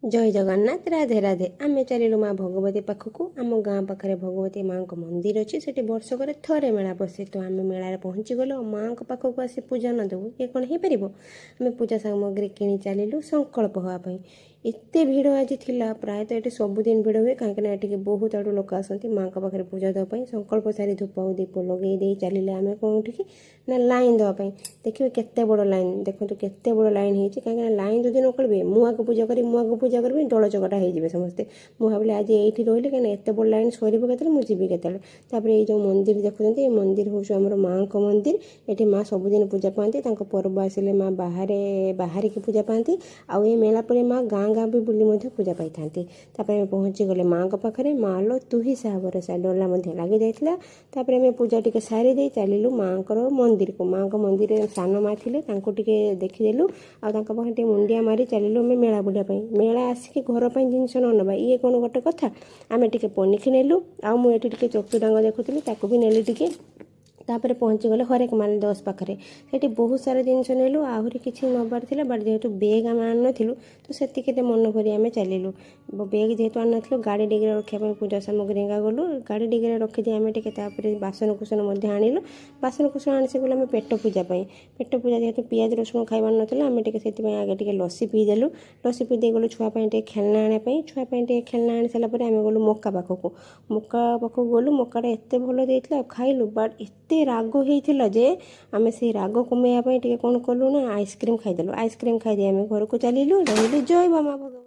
ଜୟ ଜଗନ୍ନାଥ, ରାଧେ ରାଧେ। ଆମେ ଚାଲିଲୁ ମା ଭଗବତୀ ପାଖକୁ। ଆମ ଗାଁ ପାଖରେ ଭଗବତୀ ମାଆଙ୍କ ମନ୍ଦିର ଅଛି। ସେଠି ବର୍ଷକରେ ଥରେ ମେଳା ବସେ। ତ ଆମେ ମେଳାରେ ପହଞ୍ଚିଗଲୁ ଆଉ ମାଆଙ୍କ ପାଖକୁ ଆସି ପୂଜା ନ ଦେବୁ, ଇଏ କ'ଣ ହେଇପାରିବ? ଆମେ ପୂଜା ସାମଗ୍ରୀ କିଣି ଚାଲିଲୁ ସଂକଳ୍ପ ହେବା ପାଇଁ। ଏତେ ଭିଡ଼ ଆଜି ଥିଲା। ପ୍ରାୟତଃ ଏଠି ସବୁଦିନ ଭିଡ଼ ହୁଏ, କାହିଁକିନା ଏଠିକି ବହୁତ ଆଡ଼ୁ ଲୋକ ଆସନ୍ତି ମାଆଙ୍କ ପାଖରେ ପୂଜା ଦେବା ପାଇଁ। ସଂକଳ୍ପ ସାରି ଧୂପ ଆଉ ଦୀପ ଲଗେଇ ଦେଇ ଚାଲିଲେ ଆମେ କେଉଁଠିକି ନା ଲାଇନ୍ ଦେବା ପାଇଁ। ଦେଖିବେ କେତେ ବଡ଼ ଲାଇନ୍। ଦେଖନ୍ତୁ କେତେ ବଡ଼ ଲାଇନ୍ ହେଇଛି। କାହିଁକିନା ଲାଇନ୍ ଯଦି ନ କରିବେ, ମୁଁ ଆଗ ପୂଜା କରିବି, ମୁଁ ଆଗ ପୂଜା କରିବି, ଦଳ ଚକଟା ହେଇଯିବେ ସମସ୍ତେ। ମୁଁ ଭାବିଲି ଆଜି ଏଇଠି ରହିଲି, କାହିଁକିନା ଏତେ ବଡ଼ ଲାଇନ୍ ସରିବ କେତେବେଳେ, ମୁଁ ଯିବି କେତେବେଳେ? ତାପରେ ଏଇ ଯେଉଁ ମନ୍ଦିର ଦେଖୁଛନ୍ତି, ଏଇ ମନ୍ଦିର ହେଉଛି ଆମର ମାଆଙ୍କ ମନ୍ଦିର। ଏଠି ମା ସବୁଦିନ ପୂଜା ପାଆନ୍ତି। ତାଙ୍କ ପର୍ବ ଆସିଲେ ମା ବାହାରେ ବାହାରିକି ପୂଜା ପାଆନ୍ତି। ଆଉ ଏଇ ମେଳା ପରେ ମା ଗାଁ ଗାଁ ବି ବୁଲି ମଧ୍ୟ ପୂଜା ପାଇଥାନ୍ତି। ତାପରେ ଆମେ ପହଞ୍ଚିଗଲେ ମାଆଙ୍କ ପାଖରେ। ମା ଲୋ ତୁହି ସାହା ଭରସା, ଡୋଲା ମଧ୍ୟ ଲାଗିଯାଇଥିଲା। ତାପରେ ଆମେ ପୂଜା ଟିକେ ସାରି ଦେଇ ଚାଲିଲୁ ମାଆଙ୍କର ମନ୍ଦିରକୁ। ମାଆଙ୍କ ମନ୍ଦିରରେ ସାନ ମା ଥିଲେ, ତାଙ୍କୁ ଟିକେ ଦେଖିଦେଲୁ ଆଉ ତାଙ୍କ ପାଖରେ ଟିକେ ମୁଣ୍ଡିଆ ମାରି ଚାଲିଲୁ ଆମେ ମେଳା ବୁଲିବା ପାଇଁ। ମେଳା ଆସିକି ଘର ପାଇଁ ଜିନିଷ ନ ନେବା, ଇଏ କ'ଣ ଗୋଟେ କଥା? ଆମେ ଟିକେ ପନିକି ନେଲୁ ଆଉ ମୁଁ ଏଠି ଟିକେ ଚତୁରାଙ୍ଗ ଦେଖୁଥିଲି, ତାକୁ ବି ନେଲି ଟିକେ। ତାପରେ ପହଞ୍ଚିଗଲେ ହରେକ ମାଲ 10 ପାଖରେ। ସେଠି ବହୁତ ସାରା ଜିନିଷ ନେଲୁ। ଆହୁରି କିଛି ନେବାର ଥିଲା, ବଟ୍ ଯେହେତୁ ବେଗ୍ ଆମେ ଆଣିନଥିଲୁ, ତ ସେତିକିରେ ମନ ଭରି ଆମେ ଚାଲିଲୁ। ବେଗ୍ ଯେହେତୁ ଆଣିନଥିଲୁ, ଗାଡ଼ି ଡିଗିରେ ରଖିବା ପାଇଁ ପୂଜା ସାମଗ୍ରୀ ହେରିକା ଗଲୁ। ଗାଡ଼ି ଡିଗିରେ ରଖିଦେଇ ଆମେ ଟିକେ ତାପରେ ବାସନକୁସନ ମଧ୍ୟ ଆଣିଲୁ। ବାସନକୁସନ ଆଣି ଗଲୁ ଆମେ ପେଟ ପୂଜା ପାଇଁ। ପେଟ ପୂଜା ଯେହେତୁ ପିଆଜ ରସୁଣ ଖାଇବାର ନଥିଲା, ଆମେ ଟିକେ ସେଥିପାଇଁ ଆଗେ ଟିକେ ଲସି ପିଇଦେଲୁ। ଲସି ପିଇ ଦେଇ ଗଲୁ ଛୁଆ ପାଇଁ ଟିକେ ଖେଳନା ଆଣିବା ପାଇଁ। ଛୁଆ ପାଇଁ ଟିକେ ଖେଳନା ଆଣି ସାରିଲା ପରେ ଆମେ ଗଲୁ ମକା ପାଖକୁ। ମକା ପାଖକୁ ଗଲୁ। ମକାଟା ଏତେ ଭଲ ଦେଇଥିଲା ଆଉ ଖାଇଲୁ, ବଟ୍ ଏତେ ରାଗ ହେଇଥିଲା ଯେ ଆମେ ସେଇ ରାଗ କମେଇବା ପାଇଁ ଟିକେ କ'ଣ କଲୁ ନା ଆଇସ୍କ୍ରିମ୍ ଖାଇଦେଲୁ। ଆଇସ୍କ୍ରିମ୍ ଖାଇଦେଇ ଆମେ ଘରକୁ ଚାଲିଲୁ। ରହିଲି, ଜୟ ମା ଭଗବତୀ।